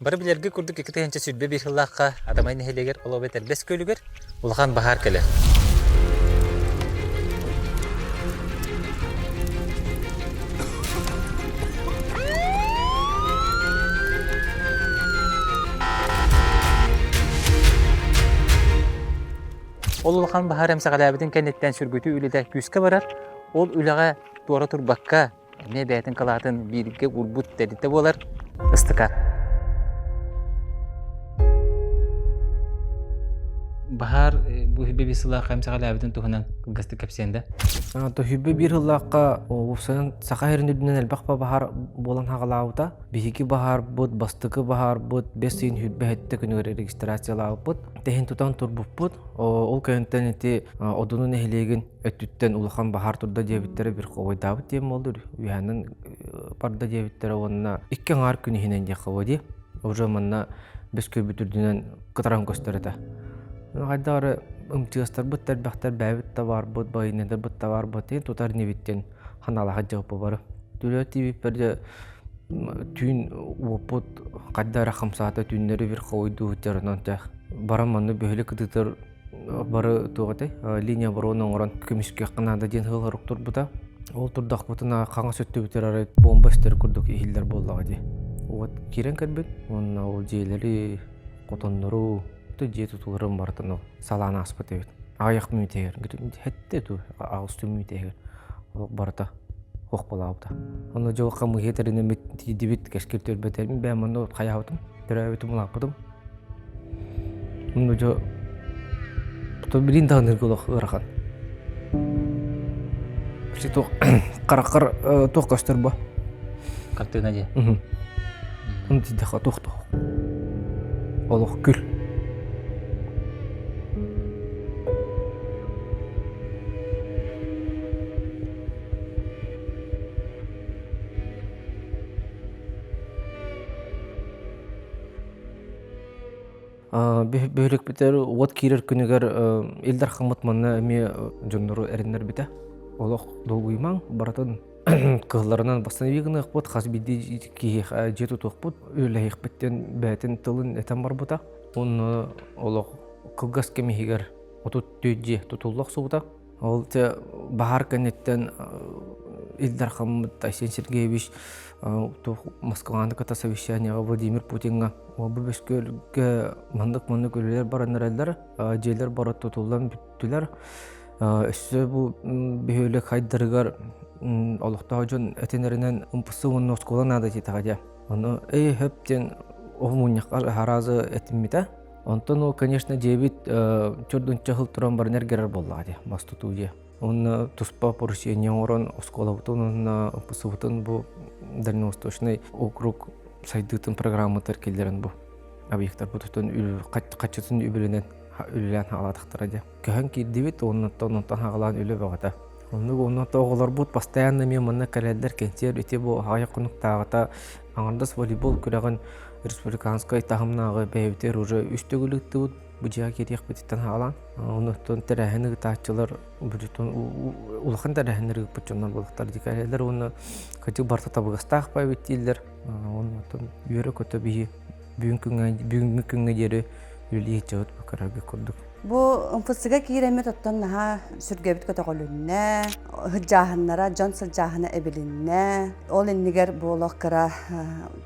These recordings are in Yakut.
Бары билэргэ курдук 2021 сыллаахха Атамай нэһилиэгэр Олобой Тэрбэс күөлүгэр улахан баһаар кэлэр. Ол улахан баһаар эмсэҕэлээбитин кэнниттэн сүргүтүү үлэтэ күүскэ барар. Ол үлэҕэ туора турбакка эмиэ бэйэтин кылаатын бииргэ уурбут тэрилтэ буолар ыстыка. Баһаар бу хүбэ биир сыллаахха эмсэҕэлээбитин туһунан кылгастык кэпсиэн да? Хүбэ биир сыллаахха уопсайынан Саха сирин үрдүнэн элбэх баһаар буолан хаҕалаабыта. Биһиги баһаарбыт, бастакы баһаарбыт бэс ыйын хүбэ сэттэ күнүгэр регистрациялаабыппыт. Тэһин тутан турбуппут. Ол кэнниттэн ити Одуну нэһилиэгин өттүттэн улахан баһаар турда диэбиттэрэ верховойдаабыт диэн буолла үөһээнэн барда диэбиттэрэ уонна икки аҥаар күн иһинэн диэххэ буо дии уже манна бэс күөлбүт үрдүнэн кытаран көстөр этэ хайдах эрэ ымчыастарбыт да элбэхтэр бээбит да баарбыт байынайдарбыт да баарбыт тутар инибиттэн ханаалаха дьыаппы бары түлэ тиийбиппэр дьэ түүн уоппут хайда эрэ хамсаата түүннэри верховойдуу сылдьарынан баран манна бөһүөлэк кытыытыгар бары туох этэй линия обороны оҥорон көмүскүөххэ наада диэн ыал турбута. Ол турдахпытына хаҥас өттүбүтүгэр арай бомба эстэр курдук иһиллэр буоллаҕа дии. Уот киирэн кэлбит уонна ол дьиэлэри, хотоннору, дьиэ тутууларын барытын ол салаан ааспыт эбит. Аҕыйах мүнүүтэ иһигэр, сэттэ дуу, аҕыс мүнүүтэ иһигэр олох барыта суох буолаабыта. Онно дьол хамыыһыйа тэринэммит тиийдибит, кэскил түөлбэтэрбин бэйэм онно хайаабытым, төрөөбүтүм, улааппытым. Онно дьэ билин даҕаны олох ыарахан. Туох хараххар туох көстөр бо? Хартыына дии. Ону тиийдэххэ туох туох. Олох күл. Бөһүөлэкпитигэр уот киирэр күнүгэр Ил Дархаммыт манна эмиэ дьоннору эрэннэрбитэ. Олох долгуйумаҥ, барытын кыһылларынан восстанови гыныахпыт, хас биирдии киһиэхэ дьиэ тутуохпут, үлэлэһиэхпит диэн бэйэтин тылын этэн барбыта. Уонна олох кылгас кэм иһигэр 34 дьиэ тутулла охсубута. Ол дьэ баһаар кэнниттэн Ил Дархаммыт Айсен Сергеевич Москваны кытта совещаниеҕа Владимир Путиҥҥа бу бөскүөлгэ маннык-маннык үлэлэр баран эрэллэр, дьиэлэр бары тутуллан бүттүлэр. Өссө бу бөһүөлэк хайдарыгар олохтоох дьон этинэринэн МПС уонна оскуола наада диэтэҕэ дии. Ону эй хөп диэн ол мунньахха араазы этиммитэ. Онтон ол, конечно, дьиэбит чордунча сыл туран баран эргэрэр буоллаҕа дии, мас тутуу дьиэ. Уонна туспа поручение оҥорон оскуолабытын уонна ОПС-бытын бу Дальневосточный округ сайдыытын программатыгар киллэрэн бу объектарбытын хаччытын үбүлэнэн үлэлээн хаалаатахтара дии. Көһөн киирдибит уонна онтон хаалаан үлэ бөҕөтө. Оннук онно оҕолорбут постоянно эмиэ манна кэлэллэр кэнсиэр ити бу аҕыйах хонуктааҕыта аҥардас волейбол күрэҕин республиканскай таһымнааҕы бэйэбитигэр уже үс төгүл ыыттыбыт бу дьиэҕэ киириэхпититтэн хаалаан онуттан тэрээһин ыытааччылар улахан тэрээһиннэр ыыппыт дьоннор буолуохтар дикэрэлэр уонна кырдьык барыта табыгастаах ба эбит дииллэр оннуттан үөрэ-көтө биһи бүгүн күҥҥэ бүгүҥҥү күҥҥэ диэри үлэлии сылдьабыт бу көрөргө курдук. Бу МФЦ-га киирэммит оттон наһаа сүргэбит көтөҕүлүннэ, сылдьааһыннара, дьон сылдьааһына эбилиннэ. Ол иннигэр бу олох кыра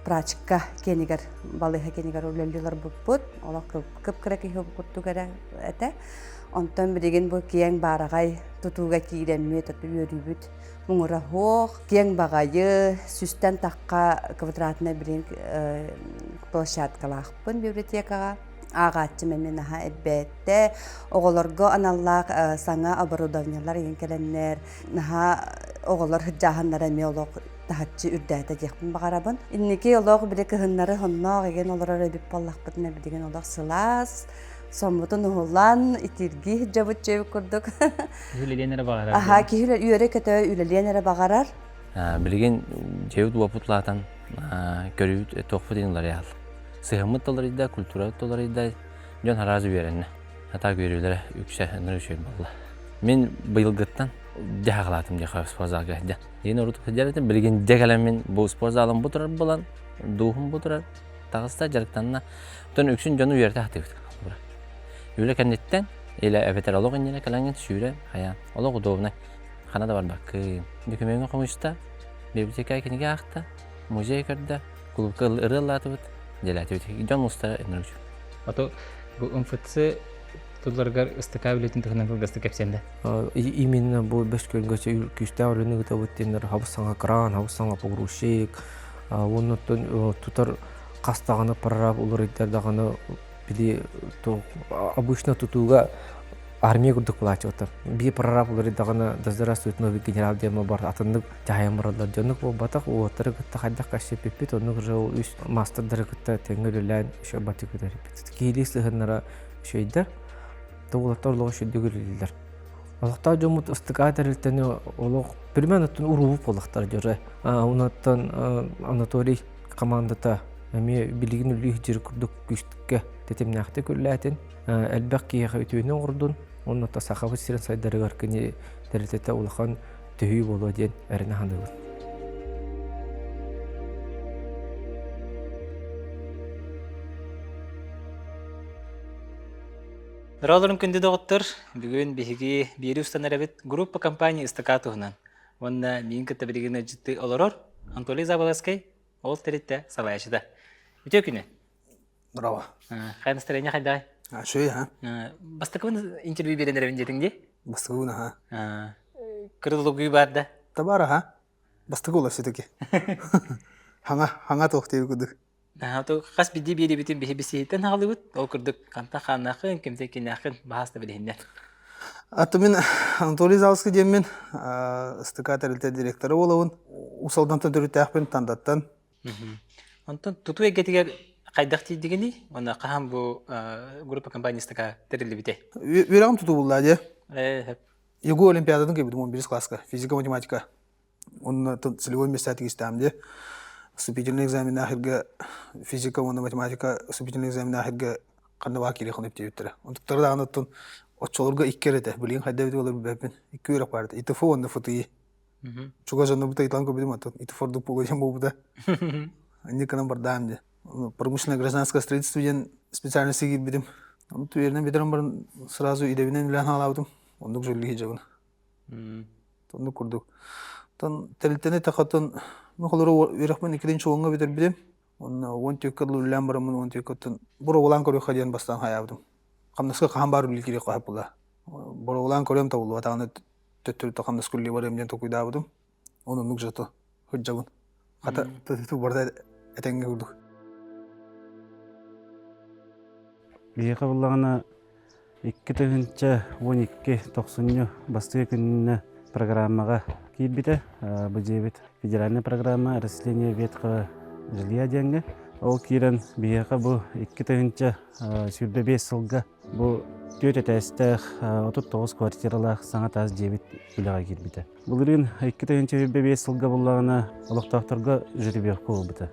прачка киэнигэр, балыыһа киэнигэр үлэлии олорбуппут. Олох кып-кыра киһи курдук эрэ этэ. Онтон билигин бу киэҥ баараҕай тутууга киирэммит, үөрүүбүт муҥура суох, киэҥ баҕайы, сүстэн тахха квадратнай билигин площадкалаахпын библиотекаҕа. Ааҕааччым эмиэ наһаа элбээттэ. Оҕолорго аналлаах саҥа оборудованиелар иһин кэлэннэр, наһаа оҕолор сылдьааһыннара эмиэ олох таһыччы үрдээтэ диэхпин баҕарабын. Инники олох били кыһыннары сонноох игин олорор эбит буоллахпытына билигин олох сылаас, соммутун уһулан итиргии сылдьабыт дьиэбит курдук. Киһи үлэлиэн эрэ баҕарар. Аһаа, киһи үөрэ-көтө үлэлиэн эрэ баҕарар. Билигин дьиэбит уопут улаатан көрүүбүт туохпут иһин уларыйаал. Сыһыммыт толоруйда, культурабыт толоруйда, дьон араас үөрэннэ. Атаак үөрүүлэрэ үксэ ыныр үчүгэй буолла. Мин быйылгыттан дьэ хаалаатым диэхэ спортзалга дьэ. Диэн урут сылдьар этим, билигин дьэ кэлэммин бу спортзалым бу турар буолан, дууһум бу турар. Таҕыста, дьарыктанна. Оттон үксүн дьону үөрэтэ сатыыбыт. Үлэ кэнниттэн или эбэтэр олох иннинэ кэлэҥҥин сүүрэн, хайаан. Олох удобнай. Хана да барбаккын. Докумуоҥҥа хомуйста, библиотека кинигэ аахта, музей көрдө, кулуупка ырыа ыллаатыбыт, дьэлээтибит. Дьон мустара иннүк. Ото бу МФЦ тулларыгар ыстакаа үлэтин туһунан кылгастык кэпсээн Именно бу бэс күөлгэ күүстээх үлэни ыытабыт диэннэр хабыс саҥа кран, хабыс саҥа погрузчик, уонна тутар хас даҕаны прораб уларыйдар даҕаны били обычно тутууга армия курдук плачиваттар. Биир прораб уларыйдаҕына да здравствует новый генерал диэн бар атыннык дьаһайан бараллар. Дьоннук буолбатах, уолаттары кытта хайдах кэпсэппиппит, оннук уже ол үс маастардары кытта тэҥҥэ үлэлээн еще батык бүтэрбит. Киһилии сыһыннара үчүгэйдэр, да уолаттар олох үчүгэйдик үлэлииллэр. Олохтоох дьоммут ыстыкаа тэрилтэни олох примерно оттон уруубут буоллахтара дьөрө. Онуттан Анатолий командата эмиэ билигин үлүү дьир курдук күүскэ тэтимнээхтик үлэлээтин, элбэх киһиэхэ үтүөнү оҥордун, уонна Сахабыт сирин сайдарыгар кини тэрилтэтэ улахан төһүү буолуо диэн эрэнэ саныыбын. Дороолорум күндү доҕоттор, бүгүн биһиги биэри устан эрэбит группа компания ыстакаа туһунан уонна миин кытта билигин ыалдьыттыы олорор Анатолий Заболоцкай ол тэрилтэ салайааччыта. Үтүө күнү! Браво. Хайа настроение хайдай? Үчүгэй, ха. Бастакыбын интервью биэрэн эрэбин диэтиҥ дии? Бастакыбын, аха. Кырылыгыы бар да? Табаар, аха. Бастакы буолар все-таки. Хаҥа, хаҥа туох диэби курдук. Хас биирдии биэриибитин биһи бисиһиттэн хаалыбыт. Ол курдук хантан хааннааххын, кимтэн кинээххин баһаас да билиһиннэр. Аты мин Анатолий Залский диэммин, СТК тэрилтэ директора буолабын. Уус Алдантан төрүттээхпин, Тандаттан. Онтон тутуу эйгэтигэр хайдах тиийдигиний? Уонна хаһан бу группа компанистика тэриллибитэй? Үөрэҕим тутуу булла дии. ЕГУ олимпиадатын кэлбитим 11 класска, физика, математика. Онно целевой места тигистэм дии. Вступительный экзаменнаахырга физика уонна математика вступительный экзаменнаахырга ханна баа киирэ хонуп диэбиттэрэ. Онтуктары даҕаны оттон оччолорго икки эрэ этэ. Билигин хайда эбит буолар билбэппин. Икки үөрэх баар этэ. ИТФ уонна ФТИ. Чугас дьоннорбут ыйытан көрбүтүм оттон ИТФ ордук буолуо диэн буолбута. Инник гынан бардаам дии. Промышленное гражданское строительство диэн специальности киирбитим. Ону үөрэнэн бүтэрэн баран сразу идэбинэн үлээн хаалаабытым. Оннук жөллүү сылдьабын. Оннук курдук. Оттон тэрилтэни тахатын ну холору үөрэхпин иккитинчи уоҥҥа бүтэрбитим. Онно 14 дылы үлэлээн бараммын 14 оттон боруобалаан көрүөххэ диэн бастаан хайаабытым. Хамнаска хаһан баар үлэлии киириэххэ сөп буолла. Боруобалаан көрүөм табыллыбатаҕына төттөрү хамнаска үлэлии барыам диэн толкуйдаабытым. Оннук зато сылдьабын. Хата барыта этэҥҥэ курдук. Биһиэхэ буллаҕына 2012 тохсунньу бастакы күнүнэ программаҕа киирбитэ. Бу дьиэбит федеральная программа расселение ветхого жилья диэҥҥэ. Ол киирэн биһиэхэ бу 2025 сылга бу түөрт этээстээх 39 квартиралаах саҥа таас дьиэбит үлэҕэ киирбитэ. Былырыын 2025 сылга буллаҕына олохтоохторго жеребьевка буолбута.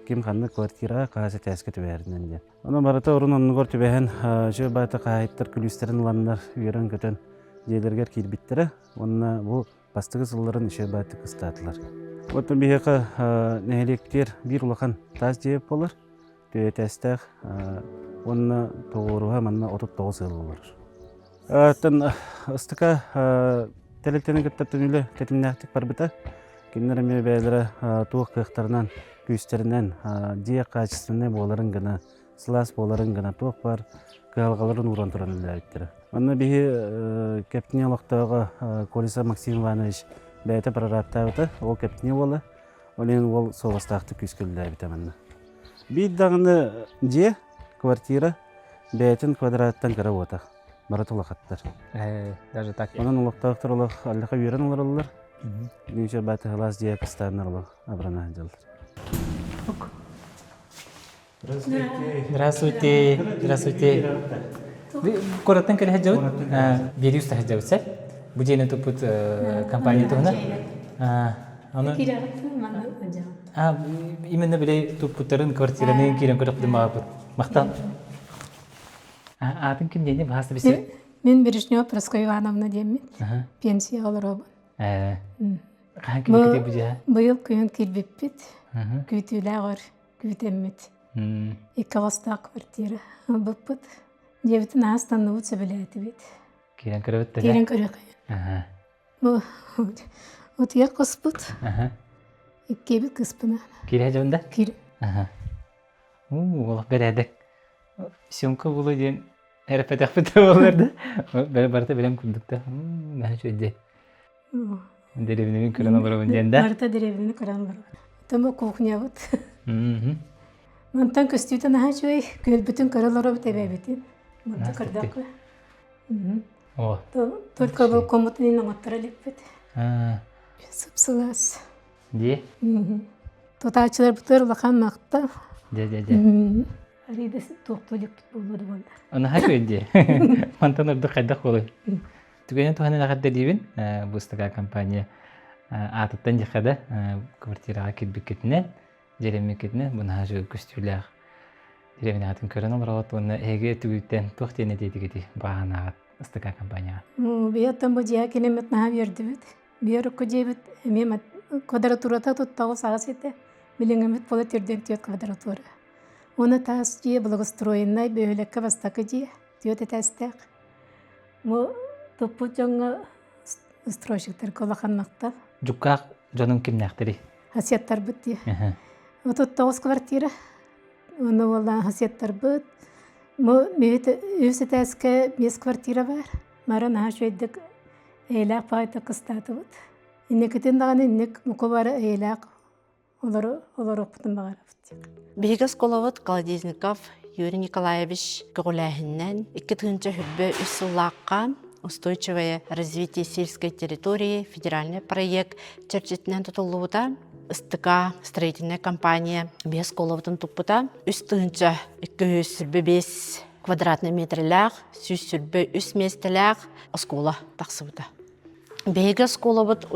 Ким ханнык квартираҕа хаһыс этээскэ түбэһэринэн диэн. Онон барыта орун оннугар түбэһэн, үчүгэй баайта хаһаайыттар күлүүстэрин ыланнар үөрэн-көтөн дьиэлэригэр киирбиттэрэ уонна бу бастакы сылларын үчүгэй баайтык ыстаатылар. Оттон биһиэхэ нэһилиэктиэр биир улахан таас дьиэ буолар, түөтээстээх уонна тоҕуоруһа манна 39 ыал олорор. Оттон ыстыка тэрилтэни кытта үлэ тэтимнээхтик барбыта. Кинилэр эмиэ бэйэлэрэ туох кыахтарынан, күүстэринэн дьиэ качественнай буоларын гына, сылаас буоларын гына туох баар кыһалҕаларын ууран туран үлэлээбиттэрэ. Онно биһи Кэптини олохтооҕо Колесов Максим Иванович бэйэтэ прорабтаабыта, ол Кэптини уола, ол иһин уол суобастаахтык күүскэ үлэлээбитэ манна. Биир даҕаны дьиэ, квартира бэйэтин квадраттан кыра буотах, барыта улахаттар. Даже так. Онон олохтоохтор олох аллаха үөрэн олороллор. Нүүчэ баатыһалаас дьиэ кыстааннар олох абырана сылдьаллар. Здравствуйте. Здравствуйте. Куораттан кэлэ сылдьабыт. Биэри уста сылдьабыт сэр. Бу дьиэни туппут компания туһунан. Аны именно били туппуттарын квартираны киирэн көрөхпүтүн баҕарбыт. Махтал. Аатын ким диэни баһаста билсибит? Мин Бережнева Прасковья Ивановна диэммин. Пенсия олоробун. Хаһан киирбиккитий бу дьиэҕэ? Быйыл күһүн киирбиппит. Күүтүүлээх өр күүтэммит. Икки хостоох квартира ылбыппыт. Дьиэбитин аастанныбыт, сөбүлээтибит. Киирэн көрөбүт да? Киирэн көрүөх. Бу утуйар хоспут. Иккиэбит кыспына. Киирэ дьон да? Киир. Уу, олох бэрээдэк. Съемка буолуо диэн эрэппэтэхпит да буоллар да. Барыта бэлэм курдук да. Наһаа үчүгэй Дэриэбинэбин көрөн олоробун диэн да? Барыта дэриэбинэни көрөн олоробун. Оттон бу кухнябыт. Мантан көстүүтэ наһаа үчүгэй. Күөлбүтүн көрө олоробут эбэбитин. Мантан көрдөххө. О. Только бу коммутун оҥоттора иликпит. Сып-сылаас. Дии? Тутааччыларбытыгар улахан махтал. Дьэ, дьэ, дьэ. Арида туохтуу иликпит буолуо да буоллар. Наһаа үчүгэй дии. Мантан ордук хайдах буолуой? Түгэнин туһанан эҕэрдэлиибин. Быыстака компания аатыттан диэххэ да квартираҕа киирбиккитинэн, дьиэлэммиккитинэн бу наһаа үчүгэй көстүүлээх деревня аатын көрөн олороҕут уонна эһиги түгүттэн туох диэн этиэтигитий бааһынаҕыт ыстака компанияҕа? Биһиэттэн бу дьиэ киниммит наһаа үөрдүбүт. Биир урукку дьиэбит эмиэ квадратурата туттаҕыс аҕыс этэ. Билиҥҥимит буола төрдүөн түөрт квадратура. Уонна таас дьиэ благоустроеннай бөһүөлэккэ бастакы дьиэ, түөрт этээстээх. Бу туппут дьоҥҥо стройщиктарга улахан махтал. Дьуккаах дьонуҥ кимнээхтэрий? Хасиаттарбыт дии. 39 квартира. Уонна буоллаан хасиаттарбыт. Бу үс этээскэ биэс квартира баар. Мара наһаа үчүгэйдик эйэлээх баҕайытык кыстаатыбыт. Инникитин даҕаны инник муку бары эйэлээх олору олоруохпутун баҕарабыт. Биһиги оскуолабыт Колодезников Юрий Николаевич көҕүлээһининэн 2023 сыллаахха «Устойчивое развитие сельской территории» федеральный проект чэрчитинэн тутуллубута. СТК строительная компания биэс оскуолабытын туппута. 3225 квадратный метрлээх, 123 миэстэлээх оскуола тахсыбыта. Биһиги оскуолабыт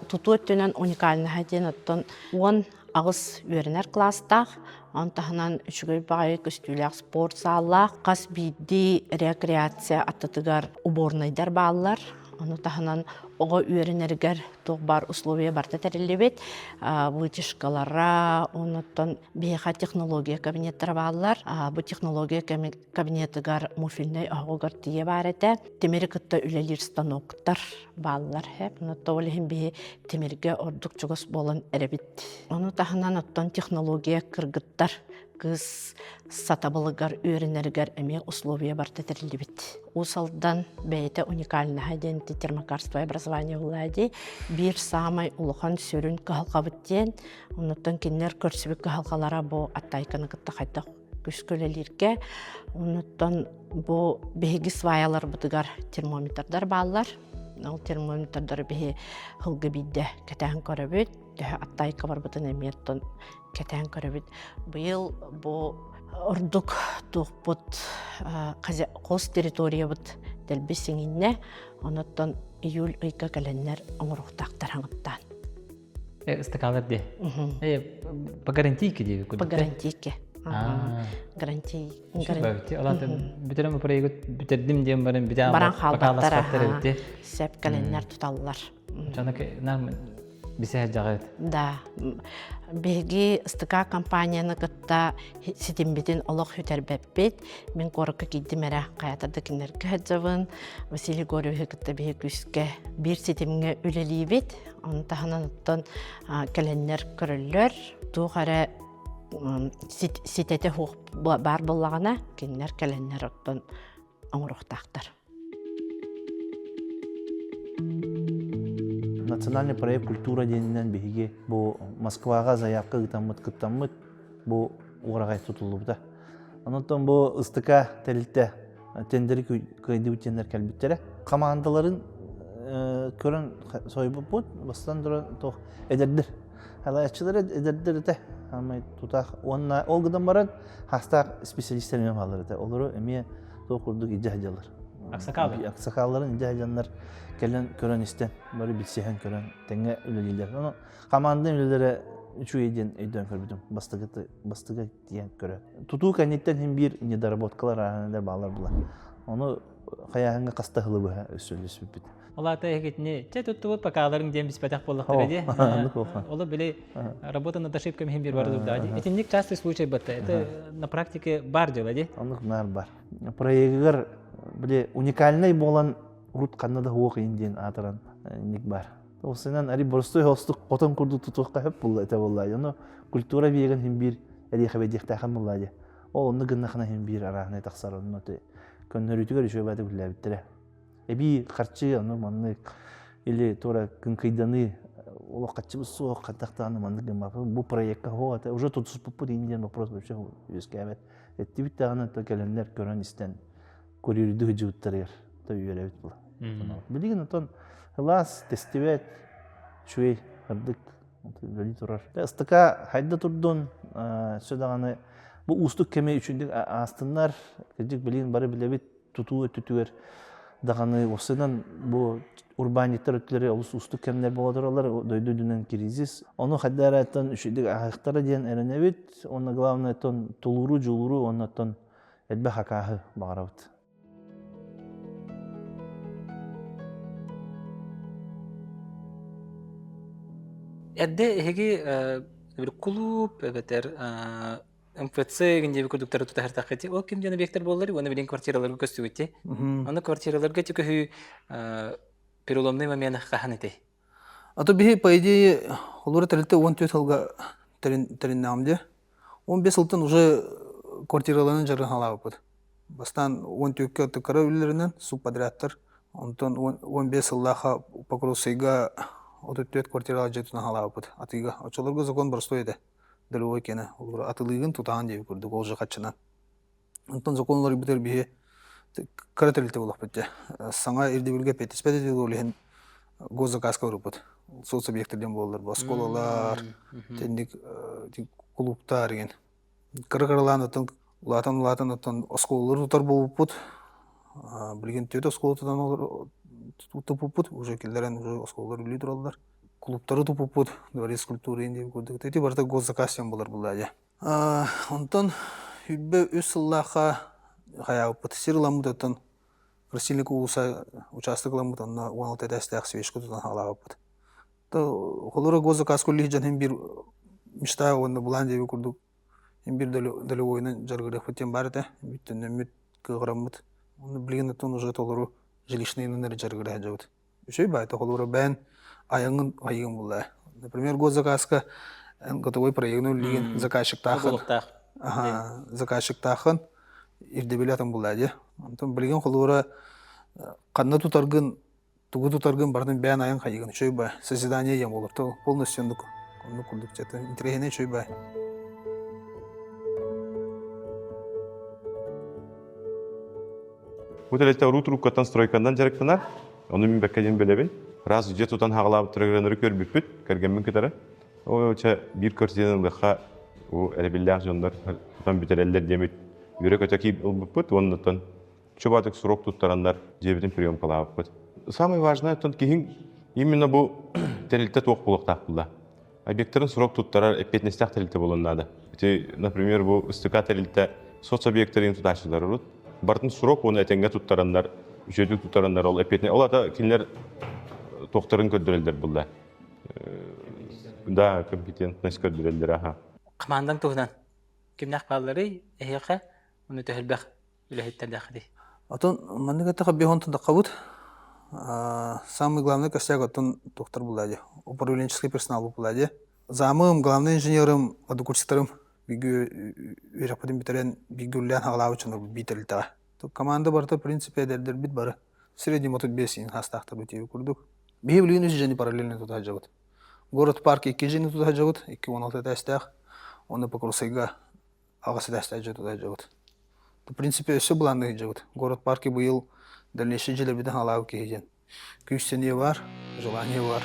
тутуу өттүнэн уникальнаһа диэн оттон 18 үөрэнэр кылаастаах, он таһынан үчүгэй баҕайы көстүүлээх спорт сааллаах, хас биирдии рекреация аттытыгар уборнайдар бааллар. Ону таһынан оҕо үөрэнэригэр туох баар условия барыта тэриллибит. Вытяжкалара, оннуттан биһиэхэ технология кабинеттара бааллар. Бу технология кабинетыгар муфельнай оһоҕугар тиийэ баар этэ. Тимири кытта үлэлиир станоктар бааллар. Онно ол иһин биһи тимиргэ ордук чугас буолан эрэбит. Ону таһынан оттон технология кыргыттар кыыс сатабылыгар үөрэнэригэр эмиэ условия барыта тэриллибит. Уус Алдан бэйэтэ уникальнаһа диэн термокарстовое образование буолла дии. Биир саамай улахан сүрүн кыһалҕабыт диэн, оннуттан кинилэр көрсүбүт кыһалҕалара бу аттайканы кытта хайдах күүскэ үлэлииргэ. Оннуттан бу биһиги сваяларбытыгар термометрдар бааллар. Ол термометрдары биһи сылга биирдэ кэтээн көрөбүт. Төһө аттайка барбытын эмиэ оттон кэтээн көрөбүт. Быйыл бу ордук туохпут хос территориябыт дэлби сиҥиннэ. Онуттан июль ыйга кэлэннэр оҥоруохтаахтар хаҥыттаан. Ыстакаалар дии. По гарантийке диэби По гарантийке. Гарантий. Алата бүтерем проект бүтердим диэн баран бүтэ баран хаалбаттар. Сөп кэлэннэр туталлар. Нам бисэ дьаҕыт. Да. Биһиги СТК компанияны кытта ситимбитин олох сүтэрбэппит. Мин куоракка киирдим эрэ хайатар да кинилэргэ сылдьабын. Василий Егоровиһы кытта биһи күүскэ биир ситимҥэ үлэлиибит. Ону таһынан оттон кэлэннэр көрөллөр. Туох эрэ ситэтэ суох баар буоллаҕына, кинилэр кэлэннэр оттон оҥоруохтаахтар. Национальный проект культура диэнинэн биһиги бу Москваҕа заявка ыытаммыт кыттаммыт бу уораҕай тутуллубута. Онон бу ыстыка тэрилтэ тендери кыайдыбыт диэннэр кэлбиттэрэ. Хамаандаларын көрөн сойбуппут, бастан туран туох эдэрдэр. Халааччылар эдэрдэр этэ. Самай тутаах уонна ол гынан баран хастаах специалистер эмиэ бааллар этэ. Олору эмиэ туох курдук илдьэ сылдьаллар. Аксакалы. Аксакалларын илдьэ сылдьаннар кэлэн көрөн истэн, бары билсиһэн көрөн тэҥҥэ үлэлииллэр. Ону хамаанда үлэлэрэ үчүгэй диэн өйдөөн көрбүтүм. Бастакы бастакы диэн көрө. Тутуу кэнниттэн син биир недоработкалар ааһандар бааллар була. Ону хайааһыҥҥа хаста сылы быһа өссөлөспүппүт. Ол аата эһигитини чэ туттубут покаларыҥ диэн биспэтэх буоллахтара дии. Олу били работа над ошибками иһин биир бары дурда дии. Итинник частый случай батта. Это на практике бар дела дии. Оннук наар бар. Проегыгар били уникальный буолан урут ханна да хуох иин диэн аатыран ник бар. Осынан ари боростой хостук хотон курдук тутуохха хөп булла это булла. Ону культура биэгин хин биир эриэхэ бэдиэхтээхэн булла дии. Ол онну гыннахына хин биир арааһынай тахсар онну көннөрүүтүгэр үчүгэй бааты үллээбиттэрэ. Эбии харчы ону маннык или туора кыҥкыйданыы олох хаччыбыт суох хайдах даҕаны маннык гыммаппыт бу проекка һоо это уже тутуспуппут иин диэн вопрос вообще үөскээбэт эттибит даҕаны то кэлэннэр көрөн истэн көрүүрдүү сылдьыбыттарыгар то үөрэбит була билигин отон ылаас тестибэт үчүгэй ырдык үлэлии турар ыстыка хайда турдун өссө даҕаны бу уустук кэми үчүгдүк аастыннар кырдьык билигин бары билэбит тутуу өттүтүгэр даҕаны уопсайынан бу урбаанньыттар өттүлэрэ олус уустук кэмнэр буола тураллар дойду үрдүнэн кризис ону хайда эрэ үчүгдүк ааһыахтара диэн эрэнэбит уонна главное оттон тулууру дьулууру уонна оттон элбэх акааһы баҕарабыт. Эрдэ эһиги кулууп эбэтэр МФЦ гин диэби курдуктары тутаһартаххыти ол ким диэн объектар буоллар уонна билин квартираларга көстүгүти аны квартираларга ти көһүү переломный момент хаһан этэй? А то биһи по идее холура тэрилтэ 14 сылга тэриннэҕим дии. 15 сылтан уже квартираларынан дьарыгын Бастаан 14-кэ кыра үлэлэринэн субподрядтар, онтон 15 сыллаахха Покровскайга 34 квартиралаах дьиэ тутан халаабыппыт атыыга. Оччолорго закон простой этэ. Долевой киэнэ олору атылыыгын тутаҕын диэбит курдук ол же хаччынан. Онтон закон уларыйбытыгар биһи кыра тэрилтэ буолуохпут дьэ. Саҥа ирдэбилгэ эппиэттиспэт этибит ол иһин госзаказка барбыппыт. Соцобъектар диэн буолаллар бу оскуолалар, тэнник кулууптар деген. Кыра-кыралаан оттон улаатан-улаатан оттон оскуолалары тутар буолбуппут. Билигин түөрт оскуола тутан туппуппут, уже киллэрэн уже оскуолалар үлэлии тураллар. Клубтары туппуппут, дворец культуры диэн курдук. Ити барыта госзаказ диэн буолар буолла дьэ. Онтон сүүрбэ үс сыллаахха хайаабыппыт сир ыламмыт оттон Красильник уулусса учаастак ыламмыт онно 16 этээстээх свечка тутан хаалаабыппыт. Холоро госзаказ куллиһ дьон иһин биир мечта уонна былаан диэби курдук иһин биир долевойунан дьарыгырыахпыт диэн баар этэ. Бүттэннэммит, кыаҕыраммыт. Онно билигин оттон уже толору жилищныйынан эрэ дьарыгыра сылдьабыт. Үчүгэй баайта холобура бэйэн айаҥын айыгын булла. Например, госзаказка эн готовой проегын үллигин заказчиктаахын заказчиктаахын ирдэбили атын булла дии. Онтон билигин холобура ханна тутаргын тугу тутаргын барытын бэйэн айан хайыгын үчүгэй бай созидание диэн буолар полностью оннук оннук курдук интэриэһинэй үчүгэй бай. Бу тэрилтэ уруу трубкаттан стройканан дьарыктанар. Ону мин бэккэ диэн билэбин. Раз дьиэ тутан хаҕалаабыттарыгар көрбүппүт, кэргэммин кытары. Оо, чэ, биир квартираны ылыахха уу эрэбиллээх дьоннор тутан бүтэрэллэр диэмит үөрэ-көтө киип ылбыппыт уонна оттон чубатык срок туттараннар дьиэбитин приемкалаабыппыт. Самое важное, оттон киһиҥ именно бу тэрилтэ туох буолуохтаах буолла. Объекттарын срок туттарар эппиэтинэстээх тэрилтэ буолуон наада. Ити, например, бу ыстыка тэрилтэ соцобъекттарын тутааччылар урут барытын срок уонна этэҥҥэ туттараннар, үчүгэйдик туттараннар ол эппиэтинэ ол ата кинилэр туохтарын көрдөрөллөр булла. Да, компетентность көрдөрөллөр аха. Командаң туһунан кимнээх баалларый эһиэхэ уну төһөлбөх үлэһиттэрдээххитий? Отон маннык эттэхэ биһон тандаккабыт. Самый главный костяк оттон тухтар булла дии. Управленческий персонал булла дии. Замым, главный инженерым, однокурсниктарым биги үөрэхпитин бүтэрэн биги үллээн хаҕалаабыт дьоннор биитэрилтэҕэ. Команда барыта в принципе эдэрдэрбит бары. Средний 35 син хаастаахтар битиги курдук. Биһи билигин үс дьэни параллельно тута сылдьабыт. Город парк икки дьэни тута сылдьабыт, 216 этээстээх. Онно Покровскайга аҕыс этээстээх дьиэ тута сылдьабыт. В принципе, өссө былаанныы сылдьабыт. Город парки быйыл дальнейший дьиэлэрбитин хаалаабыт киһи диэн. Күүс-сэниэ бар, желание бар.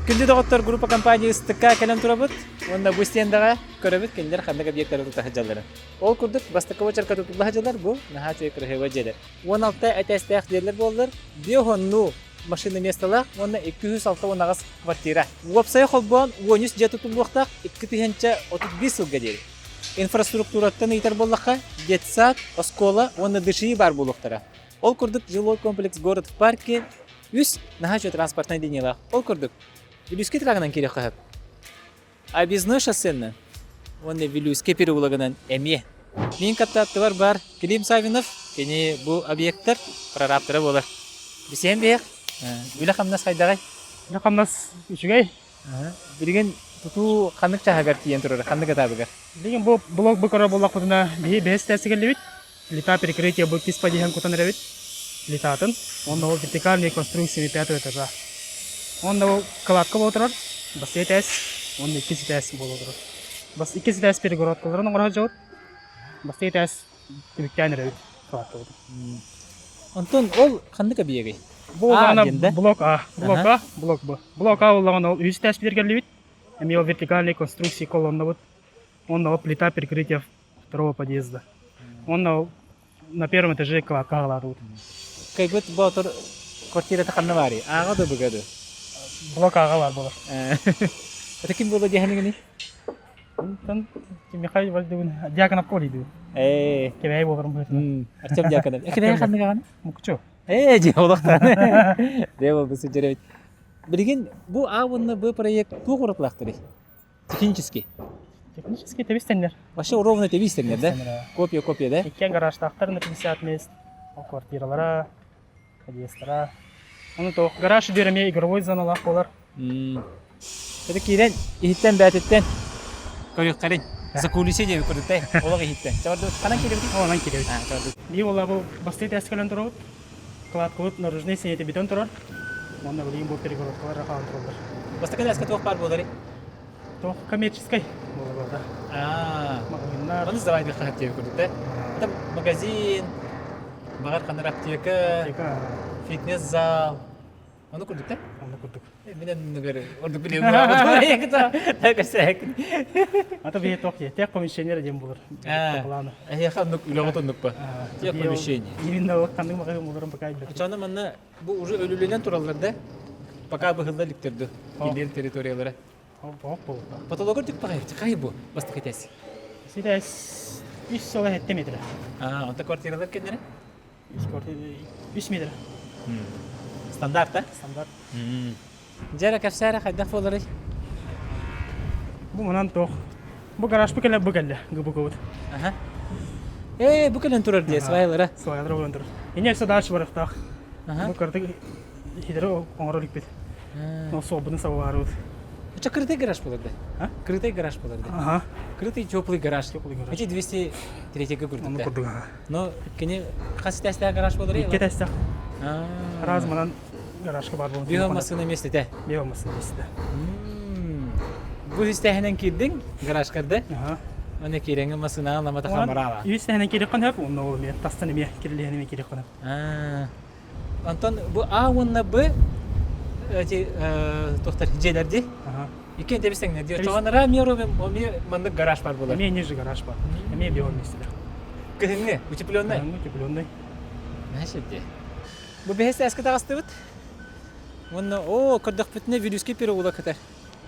Күндү доҕоттор, группа компания ыстыкка кэлэн турабыт. Уонна бу стендэҕэ көрөбүт кинилэр ханнык объектары тута сылдьалларын. Ол курдук бастакы уочарка тутулла сылдьаллар бу наһаа үчүгэй кыраһыабай дьиэлэр. 16 этээстээх дьиэлэр буоллар, биоһоннуу машина миэстэлээх уонна 268 квартира. Уопсайа холбоон 13 дьиэ тутуллуохтаах 2031 сылга диэри. Инфраструктураттан ыйытар буоллахха, детсад, оскуола уонна ДШИ баар буолуохтара. Ол курдук жилой комплекс «Город в парке» үс наһаа үчүгэй транспортнай линиялаах. Ол курдук, Вилюйский трагынан киириэххэ сөп. Объездной шоссенан уонна Вилюйский переулогынан эмиэ. Мин кытта аттыбар баар Клим Савинов, кини бу объектар прорабтара буолар. Бисиэн биһиэх, үлэ-хамнас хайдаҕай? Үлэ-хамнас үчүгэй. Билигин тутуу ханнык чааһыгар тиийэн турар, ханнык этабыгар? Билигин бу блок бу көрөр буоллахпытына, биһи бэһис этээскэ кэллибит. Плита перекрытие бу иккис подъеһын кутан эрэбит. Плитатын. Уонна ол вертикальные конструкции пятого этажа. Уонна ол кладка буола турар. Бас этээс уонна иккис этээс буола турар. Бас иккис этээс перегородкаларын оҥоро сылдьабыт. Бас этээс түмүктээн эрэбит кладкабытын. Онтон ол ханнык объегый? Бу улаҕана блок А. Блок А, блок Б. Блок А улаҕана ол үһүс этээс кэллибит. Эмиэ ол вертикальные конструкции колоннабыт. Уонна ол плита перекрытие второго подъезда. Уонна на первом этаже кладка хаалаатыбыт. Кайбыт Боотур квартирата ханна баарый? Ааҕа да быга да? Блок ааҕа баар буолар. Это ким буолла диэхэнигини? Онтон Михаил Вальдыбын Дьяконовка олийдыбын. Ээ. Кэбээйи буоларым быһыытынан. Артем Дьяконов. Кэбээйи ханнык аҕаны? Мукучу. Ээ, дьиэ олохтон. Дьэ буолбут сылдьар эбит. Билигин бу А уонна Б проект туох уратылаахтарый? Технически. Технически тэбис-тэннэр. Вообще ровно тэбис-тэннэр, да? Копия, копия, да? Иккиэн гаражтаахтар на 50 мест, квартиралара, подъездтара. Ону то гараж биэр эмиэ игровой зоналаах буолар. Это киирэн иһиттэн бээтиттэн көрүөххэрин. Закулисье диэби көрдүктэй. Олох иһиттэн. Чабардыбыт. Ханан киирэбит? Онон киирэбит. Бии буолла бу бастыы тээс кэлэн турабыт. Кладкабыт наружный сиэти бүтэн турар. Уонна билигин бу перегородкалар хаалан тураллар. Бастакы этээскэ туох баар буоларый? Туох коммерческий буолар да. Аа. Магазиннар. Ону сдавай диэххэ диэби курдук да. Это магазин, баҕар ханар аптека, фитнес-зал. Ону курдук да? Ону курдук. Мин анныгар ордук билиэм буолаабыт. Ата бие тох тех помещение диэн булар. Эһиэхэ оннук үлэҕит оннук ба. Тех помещение. Именно ханнык магазин буларым пока билбэт. Чоно манна бу уже өлүлүнэн тураллар да. Пока быһылла иликтэр Килиэн территориялара. Потологор түк баҕай бу бастакы этээс. Ситээс үс сыл 7 метр. Аа, онто квартиралар кеннере? Үс метр. Стандарт, а? Стандарт. Дьэ, кэпсээрэ хайдах буоларый? Бу манан туох. Бу гараж бу кэлэ бу кэллэ ГБК-бут. Аха. Ээ, бу кэлэн турар дии, свайлара. Свайлара буолан турар. Инне өссө дальше барыахтаах. Бу кырдык хидери оҥорор иликпит. Ол суолбутун сабылаарыбыт. Ча крытый гараж болар да? Крытый гараж болар да? Ага. Крытый теплый гараж. Теплый гараж. Эти 203-ге курдук. Онну курдук, ага. Но кини хас этээстээх гараж болар? Икки этээстээх. Раз манан гаражка бар болон. Био массыына миэстэтэ. Био массыына миэстэтэ. Бу үстэһинэн киирдиҥ гаражкарда. Ага. Оны киирэҥҥин массыынаҕа ламата хамараала. Үстэһинэн киириэххин хөп, онно ол эмиэ тастан эмиэ кирилиэһин эмиэ киириэххин хөп. Онтон бу А уонна Б эти туохтар дьиэлэр дии. Икки тэбис тэҥнэр дии. Оччоҕо эмиэ эмиэ маннык гараж бар буолар. Эмиэ ниже гараж бар. Эмиэ бион миэстэлэр. Кыһыҥҥы, утепленный. Кыһыҥҥы утепленный. Значит дии. Бу бэһис этээскэ таҕыстыбыт. Уонна оо көрдөхпүтүнэ Вилюйский переулок сытар.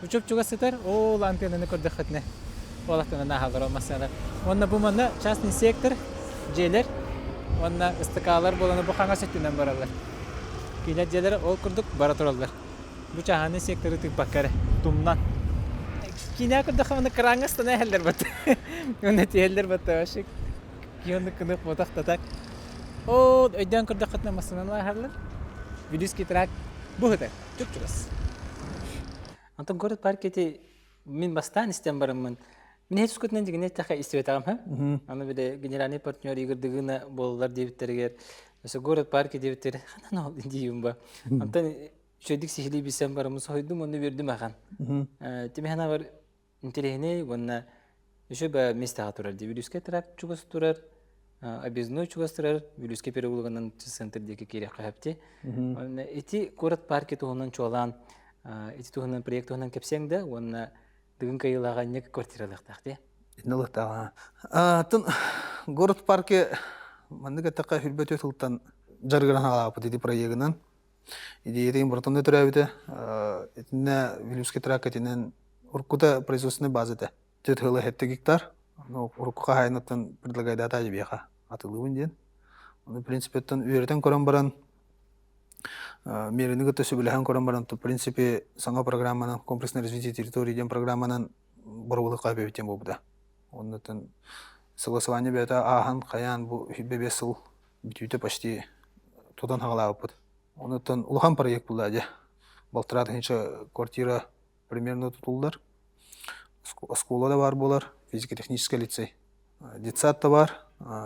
Чуп-чугас сытар, ол антеннаны көрдөххүтүнэ уолаттана ааһаллар ол массыыналар. Уонна бу манна частный сектор, дьиэлэр уонна ыстакаалар буолан бу хаҥас өттүнэн бараллар. Киинэ дьиэлэрэ ол курдук бара тураллар. Бу чааһынай секторы тыыппакка эрэ, тумнан. Киинэ көрдөххө манна краҥҥа ыстана иһэллэр батта. Уонна тиһэллэр батта вообще киһи кынык ботах да так. Оо, өйдөөн көрдөххүтүнэ массыынаны ааһаллар. Вилюйский тракт бу сытар. Чуп-чугас. Онтон город парк ити мин бастаан истэн бараммын мин һэ тускутунан дьигинэ эттэхэ истибэтэҕим һэ. Аны бile генеральный партнер Игорь Дыгына буолаллар диэбиттэригэр өссө город парки диэбиттэр ханан ол диибин ба. Онтон үчүгэйдик сиһилии билсэн бараммын соһуйдум уонна үөрдүм ахан. Тимэхэнэ бар интэриэһинэй уонна еще ба миэстэҕэ турар дии. Вилюйскай тракт чугас турар, объездной чугас турар, Вилюйскай переулогынан центр диэки киириэххэ сөп Уонна ити куорат парки туһунан чуолаан ити туһунан проект туһунан кэпсиэҥ да уонна Дыгын кыайыылааҕа инник квартиралыахтаах дии. Инне ылыахтаах. Атын город парке маннык эттэххэ хүрбэ сылтан дьарыгыран хаалааппыт ити проегынан. Идеятын бортонно төрөөбүтэ. Итиннэ Вилюйский тракт итинэн уруккута производственный база этэ. Түөрт сыла 7 гектар. Ну, урукку хаһаайыныттан предлагайдаата дьибиэхэ атылыыбын диэн. Ону, в принципе, үөрэтэн көрөн баран, миэрэни кытта сөбүлэһэн көрөн баран, в принципе, саҥа программанан, комплексное развитие территории диэн программанан боруобалык эбит диэн буолбута. Оннуттан согласование бэйэтэ ааһан, хайаан бу 25 сыл бүтүүтэ почти тутан хаҕалаабыппыт. Онуттан улахан проект буолла дьэ. Балтараа тыһыынча квартира примерно тутуллар. Оскуола да баар буолар, физико-технический лицей. Детсад да баар.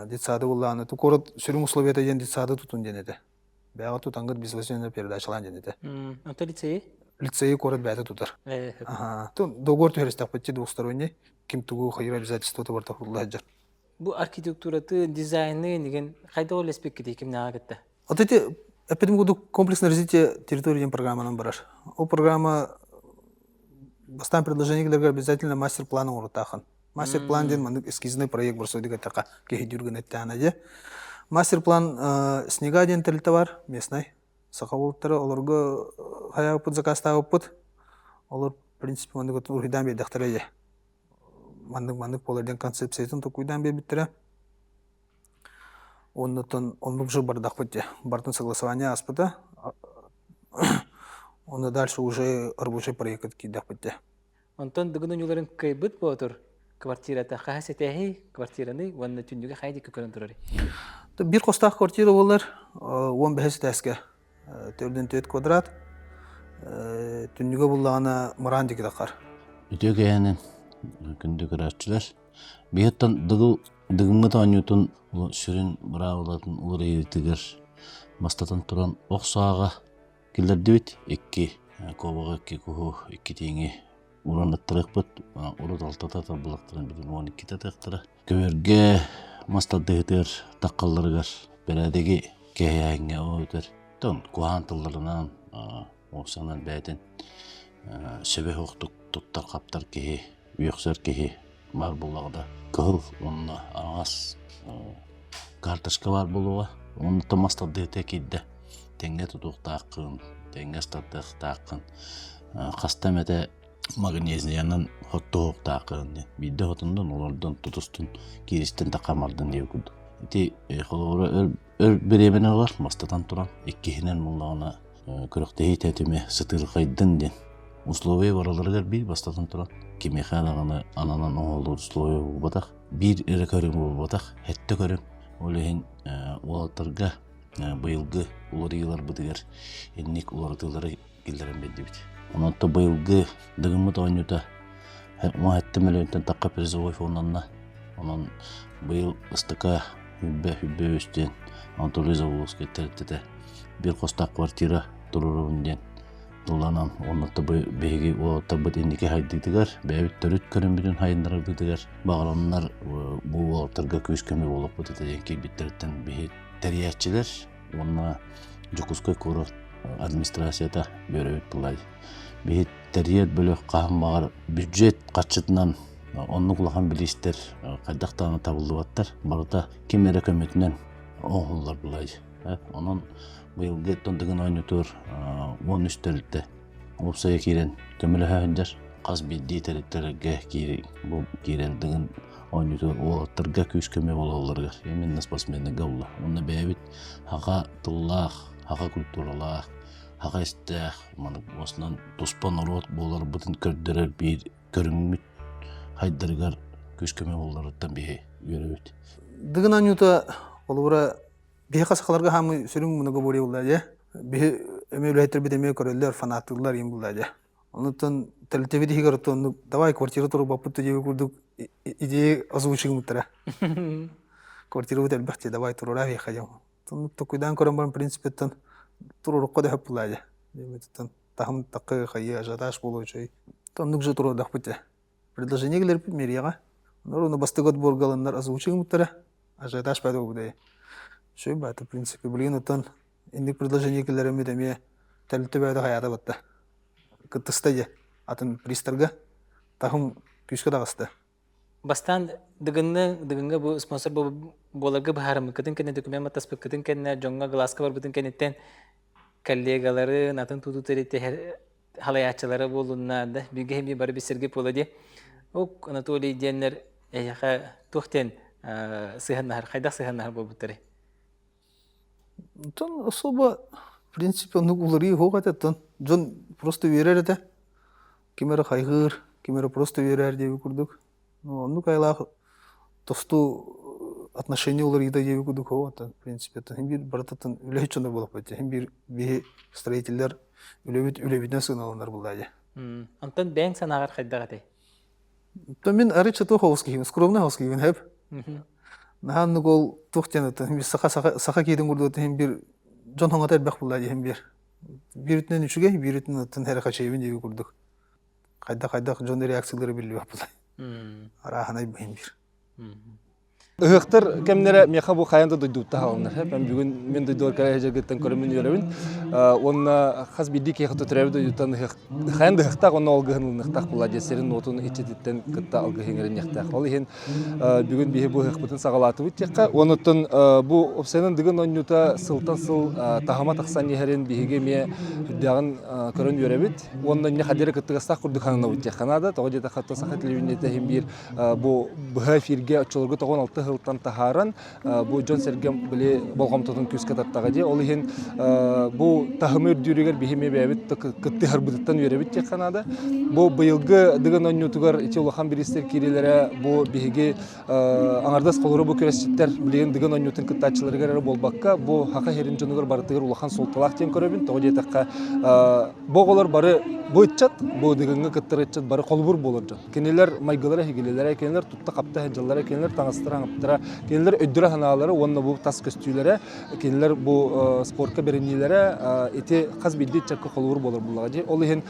Детсады буллааны ту куорат сүрүн условията диэн детсады тутун диэн этэ. Бэйэҕэ тутангыт безвозмездно передачалаан диэн этэ. Ото лицейи? Лицейи куорат бэйэтэ тутар. Договор түһэристэхпит двухсторонний. Ким тугу хайыр обязательствота барта хурулла сылдьар. Бу архитектураты, дизайны деген хайда ол эспеккити кимнээҕэ кытта? Вот эти эппитим курдук комплексное развитие территории диэн программанан барар. Ол программа бастаан предложениелерге обязательно мастер-план оҥоруттаахын. Мастер-план диэн маннык эскизный проект барсойдук эттэхэ киһи дүүргэн эттэҕинэ дьэ. Мастер-план снега диэн тэрилтэ бар местный. Саха уолаттара олорго хайаабыппыт заказтаабыппыт. Олор в принципе маннык уруһуйдаан биэрдэхтэрэ дьэ. Маннык-маннык буолар диэн концепциятын толкуйдаан биэрбиттэрэ. Оннуттан оннук же бардахпыт дьэ. Бартын согласование ааспыта. Онно дальше уже рабочий проект киирдэхпит дьэ. Онтон Дыгын оонньууларын кыайбыт боотур квартирата хаһа сэтээһий квартираны уонна түннүгэ хайа диэки көрөн турарый? Биир хостоох квартира буолар, 15 этээскэ төрдүн 4 квадрат. Түннүгэ буллаҕына мыраан диэки таххар. Үтүө кэһэнин күндү көрөөччүлэр. Биһиттэн дыгыл дыгыммыт оонньуутун сүрүн быраабылатын уларыйыытыгар бастатан туран ох сааҕа киллэрдибит. Икки куобаҕы, икки куһу, икки тииҥи уран ыттарыахпыт. Урут алтата тарбылахтарын бүтүн 12-тэ атыахтара. Көбөргө мас тардыһытыгар таххалларыгар бэрээдэги кэһээҥҥэ ол өтөр тон куһаан тылларынан уопсанан бэйэтин сөбө суохтук туттар-хаптар киһи, үөхсэр киһи баар буоллаҕа да кыһыл уонна аҥаас карточка баар буолуоҕа. Онно мас тардыһыта киирдэ. Тэҥҥэ тутуохтааххын, тэҥҥэ астардыахтааххын. Хаста эмэтэ магнезиянан хоттуһуохтааххын диэн. Биирдэ хотуннун, олордон, тутустун, кииристэн тахамардын диэн курдук. Ити холобура өр, өр бириэмэни ылар, мастатан туран, иккиһинэн буллаҕына күрэхтэһии тэтимэ сытыырхайдын диэн условия барыларыгар биир бастатан туран кимиэхэ даҕаны ананан оҥоһуллубут условия буолбатах биир эрэ көрүҥ буолбатах сэттэ көрүҥ ол иһин уолаттарга быйылгы уларыйыыларбытыгар инник уларытыылары киллэрэн биэрдибит онон быйылгы Дыгыммыт оонньуута 17 мөлүйүөнтэн тахха призовой фонданна. Онон быйыл ыстака хүлбэ хүлбэ үс диэн Анатолий Заволовский тэрилтэтэ биир хостоох квартира туруорабын диэн тылланан уонна биһиги уолаттарбыт инники хайдыытыгар бэйэбит төрүт көрүммүтүн хайыннарарбытыгар баҕараннар бу уолаттарга күүс-көмө буолуохпут этэ диэн киирбиттэриттэн биһи тэрийээччилэр уонна Дьокуускай куорат администрацията үөрэбит былай. Биһи тэрийэр бөлөх хаһан баҕар бюджет харчытынан оннук улахан билиистэр хайдах даҕаны табыллыбаттар. Барыта ким эрэ көмөтүнэн оҥоһуллар былай. Онон быйылгы Дыгын оонньуутугар 13 тэрилтэ уопсайа киирэн көмөлөһө сылдьар. Хас биирдии тэрилтэлэргэ бу киирэн Дыгын оонньуутугар уолаттарга күүс-көмө буолалларыгар именно спортсменнарга буолла. Уонна бэйэбит саха тыллаах, саха культуралаах, саха истээх, маннык уосунан туспа норуот буоларбытын көрдөрөр биир көрүҥмүт хайдарыгар күүс-көмө буоларыттан биһи үөрэбит. Дыгын оонньуута холобура биһиэхэ сахаларга хаамыы сүрүн многоборье буолла дьэ. Биһи эмиэ үлэһиттэрбит эмиэ көрөллөр, фанаттыыллар им буолла дьэ. Онуттан тэрилтэбит иһигэр оттон давай квартира турбаппыт диэби курдук идея озвучигымыттара. Квартирабыт элбэх дии, давай туруораа биһиэхэ диэн. Токуйдаан көрөн баран принципиттан туруорукка да сөп буолаа дьэ. Диэмититтэн таһым такы хайы ажиотаж буолуо үчүгэй. Оннук же туруордахпыт дьэ. Предложение кэлэрбит мэрияҕа. Онор бастакы отборга ыланнар озвучигымыттара. Ажиотаж пайда буолбута. Үчүгэй баата, в принципе, билигин оттон инник предложение киллэриммит эмиэ тэрилтэ бэйэтэ хайаата батта. Кыттыста дьэ атын пристарга. Таһым күүскэ таҕыста. Бастаан Дыгынны Дыгыҥҥа бу спонсор буоларга быһаарыммыккытын кэннэ документ баттаспыккытын кэннэ дьоҥҥо глазка барбытын кэнниттэн коллегаларын, атын тутуу тэрилтэ халайааччылара буолунна да бииргэ эмиэ бары бисэргэ буола дии. Ок Анатолий диэннэр эйиэхэ туох диэн сыһыаннаһар, хайдах сыһыаннаһар буолбуттарый? Онтон особо в принципе оннук уларыы суох этэ оттон дьон просто үөрэр этэ. Ким эрэ хайҕыыр, ким эрэ просто үөрэр диэбит курдук. Ну, оннук айылаах тосту отношение уларыйда диэбит курдук оттон в принципе хин биир барытыттан үлэһит дьоно буолаппыт хин биир биһи строителлэр үлэбит үлэбитинэн сыаналанар булла дии. Онтон бэйэҥ санааҕар хайдах этэй? То мин арыйча туох оҕус киһибин, скромный оҕус киһибин хэп. Наһаа оннук ол туох диэн это саха саха саха киһитин курдук иһин биир дьон хоҥото элбэх булла диэһин биир. Биир өттүнэн үчүгэй, биир өттүнэн оттон эрэхэчэйбин диэби курдук. Хайдах-хайдах дьон реакциялара биллибэт булай. Арааһынай быһын биир. Ыһыахтар кэмнэрэ миэхэ бу хайаан да дойдубутта хааланнар. Мен бүгүн мин дойдубар кэлэ сылдьаргыттан көрөммүн үөрэбин. Уонна хас биирдии киһиэхэ төрөөбүт дойдуттан ыһыах хайаан да ыһыахтаах уонна ол алгыһын ылыныахтаах буолла диэн сирин уотун иччититтэн кытта алгыһы иҥэриниэхтээх. Ол иһин бүгүн биһи бу ыһыахпытын саҕалаатыбыт диэххэ. Онуттан бу уопсайынан Дыгын оонньуута сылтан сыл таһыма тахсан иһэрин биһиги эмиэ үрдээҕин көрөн үөрэбит. Уонна инньэ хадьары кыттыгастаах курдук сананабыт диэххэ наада. Тоҕо диэтэххэ саха телевидениетэ иһин биир бу быһа эфиргэ оччолорго 96 сылтан таһааран бу дьон-сэргэ били болҕомтотун күүскэ тартаҕа дии. Ол иһин бу таһымы үрдүүрүгэр биһи эмиэ бэйэбит кыттыһарбытыттан үөрэбит диэххэ наада. Бу быйылгы Дыгын оонньуутугар ити улахан бириистэр киириилэрэ бу биһиги аҥардас холоро бу күрэсчиттэр билигин Дыгын оонньуутун кыттааччыларыгар эрэ буолбакка бу Хаха сирин дьонугар барытыгар улахан суолталаах диэн көрөбүн. Тоҕо диэтэххэ бу оҕолор бары бу ыччат, бу Дыгыҥҥа кыттар ыччат бары холобур буолар дьон. Кинилэр майгылара иһигилилэрэ, кинилэр тутта-хапта сылдьаллара, кинилэр таҥастара-хаҥаптара, кинилэр өйдөрө-санаалара уонна бу тас көстүүлэрэ, кинилэр бу спортка бэриниилэрэ ити хас биирдии ыччакка холобур буолар буоллаҕа дии. Ол иһин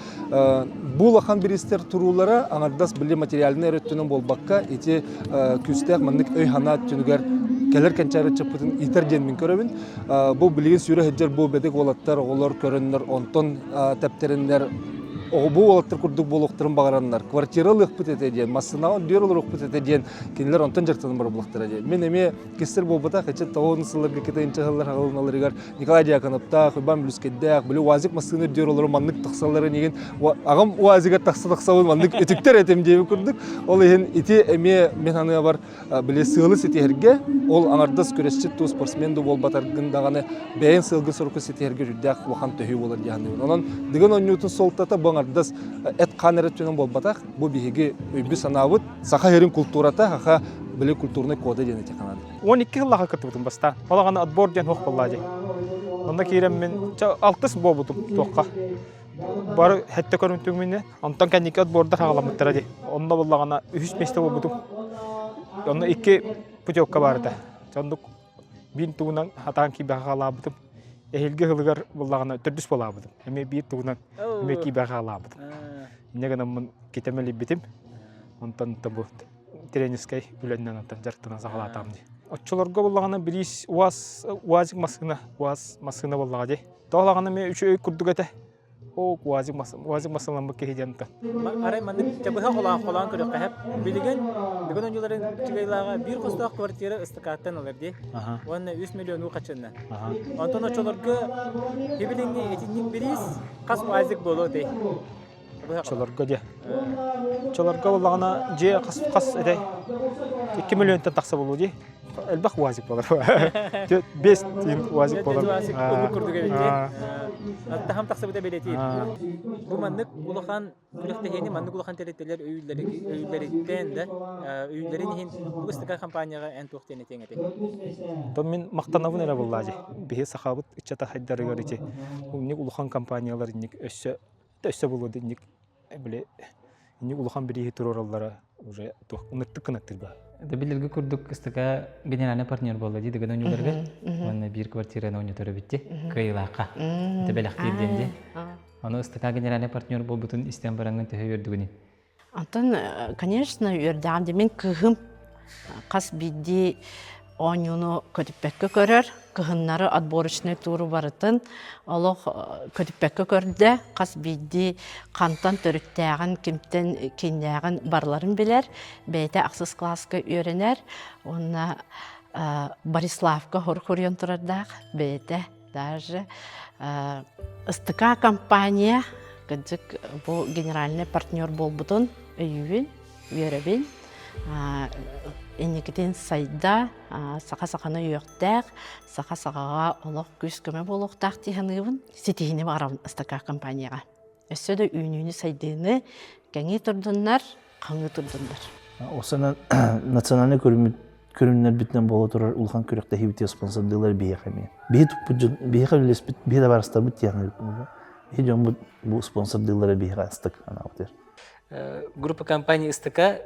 бу улахан бириистэр туруулара аҥардас били материальнай эрэ өттүнэн буолбакка, ити күүстээх маннык өй-санаа өттүнүгэр кэлэр кэнчээри ыччаппытын иитэр диэн мин көрөбүн. Бу билигин сүүрэ сылдьар бу бэдик уолаттар, оҕолор көрөннөр, онтон тэптэриннэр бу уолаттар курдук буолуохтарын баҕараннар, квартира ылыахпыт этэ диэн, массыынаҕа үрдүгэр олоруохпут этэ диэн кинилэр онтон дьарыктанан барбылахтара диэн. Мин эмиэ кистэр буолбатах, ичи тоҕуон сылларга кытайынча сыллар хаҕылыналарыгар Николай Дьяконовтаах, Иван Бүлүскэйдээх, били УАЗик массыына үрдүгэр олору маннык тахсалларын игин аҕам УАЗигар тахса тахсабын маннык үтүктэр этим диэбит курдук. Ол иһин ити эмиэ мин саныабар били сыалы ситиһэргэ ол аҥардас күрэсчит туу спортсмен да буолбатаргын даҕаны бэйэҥ сыалгын сорукку ситиһэргэ үрдээх улахан төһүү буолар дии саныыбын. Онон Дыгын оонньуутун суолтата бу аҥардас эт-хаан эрэ өттүнэн буолбатах, бу биһиги өйбүт-санаабыт, саха сирин култуурата, саха били культурнай кода диэн этиэххэ наада. 12 сыллаахха кыттыбытым бастаан. Ол аҕаны отбор диэн суох буоллаа дии. Онно киирэммин алтыс буолбутум туохха. Бары хэттэ көрүнтүҥмүнэ Онтон кэнники отбордар хаҕаламмыттара дии. Онно буоллаҕына үһүс миэстэ буолбутум. Онно икки путевка баар этэ. Оннук биир тугунан хатаан киирбэхэ хаалаабытым. Эһиилги ыһылыгар буоллаҕына төрдүс буолаабытым. Эмиэ биир тугунан эмиэ киирбэхэ хаалаабытым. Инньэ гынаммын китэмэлийбитим. Онтон бу тренерскэй үлэннэн онтон дьарыктанан саҕалаатаҕым дии. Оччолорго буоллаҕына бириис УАЗ УАЗик массыына УАЗ массыына буоллаҕа дии. Тоҕо эмиэ үчүгэй курдук этэ. О, УАЗик УАЗик масыламмыт киһи диэн Арай маннык чабыһа холоон холоон көрүөххэ сөп. Билигин бүгүн оонньууларын чыгайлааҕа биир хостоох квартира ыстакааттан ылар дии. Уонна 3 миллион уу хачынна. Онтон оччолорго хибилиҥҥи итинник бириис хас УАЗик буолуо этэй? Оччолорго дьэ. Оччолорго буоллаҕына дьиэ хас хас этэй? 2 миллионтан тахса буолуо дии. Элбэх УАЗик буолар. Бес УАЗик буолар. УАЗик омук курдук эбит Тахам тахсыбыта бэлиэтиир. Бу маннык улахан күрэхтэһиини маннык улахан тэрилтэлэр өйүүлэриттэн да өйүүлэрин иһин бу ыстака компанияҕа эн туох диэн этиэҥ этэй? Онтон мин махтанабын эрэ буоллаа дии. Биһи сахабыт ыччата хайдарыгар ити инник улахан компаниялар инник өссө өссө буолуо инник били инник улахан бирииһи туруораллара уже туох ыныртык кынаттырба. Да билэргэ курдук ыстака генеральный партнер буолла дии дыгын оонньууларга уонна биир квартираны оонньоторо битти кыайыылаахха это бэлэхтиир диэн дии ону ыстака генеральный партнер буолбутун истэн бараҥҥын төһө үөрдүгүнүй Онтон, конечно, үөрдэҕим дии. Мин кыыһым хас биирдии. Оонньууну көтүппэккэ көрөр, кыһыннары отборочнай тууру барытын олох көтүппэккэ көрдө, хас биирдии хантан төрүттээҕин, кимтэн кииннээҕин барыларын билэр, бэйэтэ ахсыс кылааска үөрэнэр уонна Бориславка хор-хоруйан турардаах бэйэтэ даже СТК компания кырдьык бу генеральный партнер буолбутун өйүүбүн, үөрэбин. Инникитин сайда, саха саханы өйүөхтээх, саха сахаҕа олох күүс-көмө буолуохтаах дии саныыбын. Ситиһиини баҕарабын СТК компанияҕа. Өссө да үүнүүнү-сайдыыны кэҥии турдуннар, хаҥыы турдуннар. Осанан национальный көрүммүт көрүҥнэрбитинэн буола турар улахан күрэхтэһиибитигэр спонсордыылар биһиэхэ эмиэ. Биһи туппут дьон, биһиэхэ үлэлэспит, биһи табаарыстарбыт диэхэ биһи дьоммут бу спонсордыыллара биһиэхэ астык анаабытыгар. Группа компания ыстака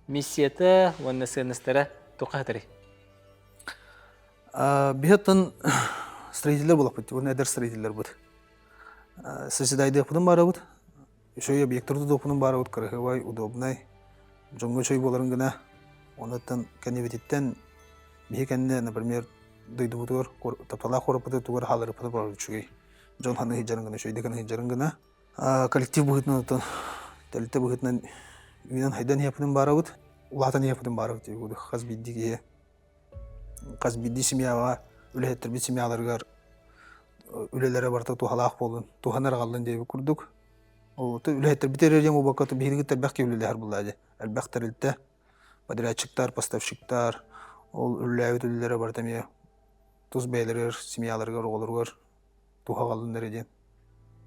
миссията уонна сыаннастара туохха хатарый? Биһиттэн строителлэр буолаппыт, уонна эдэр строителлэр бут. Сосредайдыахпытын баарабыт, үчүгэй объектары тутуохпутун баарабыт, кырыһыбай, удобнай, дьоҥҥо үчүгэй буоларын гына. Онуттан кэннибититтэн биһи кэннэ, например, дойдубутугар тапталаах куораппытыгар тугу эрэ хаалларыахпыт баар үчүгэй. Дьон ханна сылдьарын гына, үчүгэйдик гына сылдьарын гына. Коллектив быһыытынан оттон тэрилтэ быһыытынан үүнэн хайдан иһиэхпитин баарабыт, улаатан иһиэхпитин баарабыт хас биирдии киһи хас биирдии семьяҕа үлэһиттэрбит семьяларыгар үлэлэрэ барыта туһалаах буоллун, туһанар аҕаллын диэбит курдук. Үлэһиттэрбит эрэ диэн буолбакка, биһиги элбэх киһи үлэлэһэр буоллаа дии. Элбэх тэрилтэ, подрядчиктар, поставщиктар, ол үлэлээбит үлэлэрэ барыта эмиэ тус бэйэлэригэр, семьяларыгар, оҕолоругар туһа аҕаллын эрэ диэн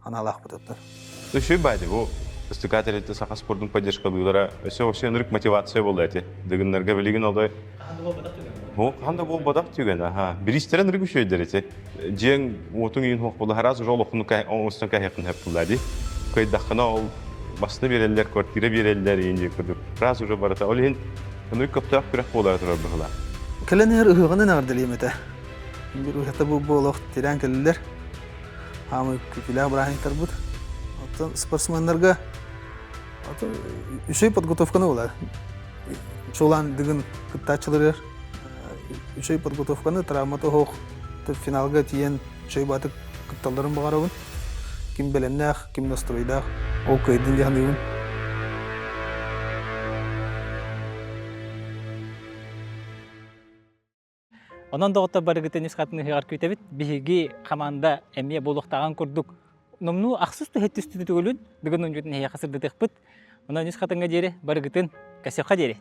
анаалаахпыт оттон. Үчүгэй баайды бу СТК тэрилтэ саха спордун поддержкалыылара өссө вообще ынырык мотивация буолла эти. Дыгыннарга билигин олой О, хаһан да буолбатах түгэн, аха. Бириистэрин ырык үчүгэйдэр ити. Дьиэҥ уотуҥ иин хуох буолла, араас уже олоххуну оҥостон кэһиэххин сөп буолла дии. Кыайдаххына ол басны биэрэллэр, квартира биэрэллэр иин диye курдук. Раз уже барыта. Ол иһин ынырык көптөөх күрэх буолара турар быһыылаах. Кэлэн иһэр ыһыаҕынан эҕэрдэлиэм этэ. Биир уһата бу олох тирээн кэллилэр. Хаамыы күтүлээх бырааһынньыктарбыт. Оттон спортсменнарга үчүгэй подготовканы буолар. Чулаан Дыгын кыттааччыларыгар үчүгэй подготовканы травмата оһох финалга тиийэн үчүгэй баатык кытталларын баҕарабын. Ким бэлэмнээх, ким настройдаах, ол кыайдын дии саныыбын. Онон доҕоттор барыгытын үс хатын ыһыаҕар күүтэбит. Биһиги хамаанда эмиэ буолуохтааҕын курдук номнуо ахсыс түһэ түстүтүгүлүн бүгүн унньутун эһиэхэ сырдатыахпыт. Онон үс хатыҥҥа диэри барыгытын кэсиэххэ диэри.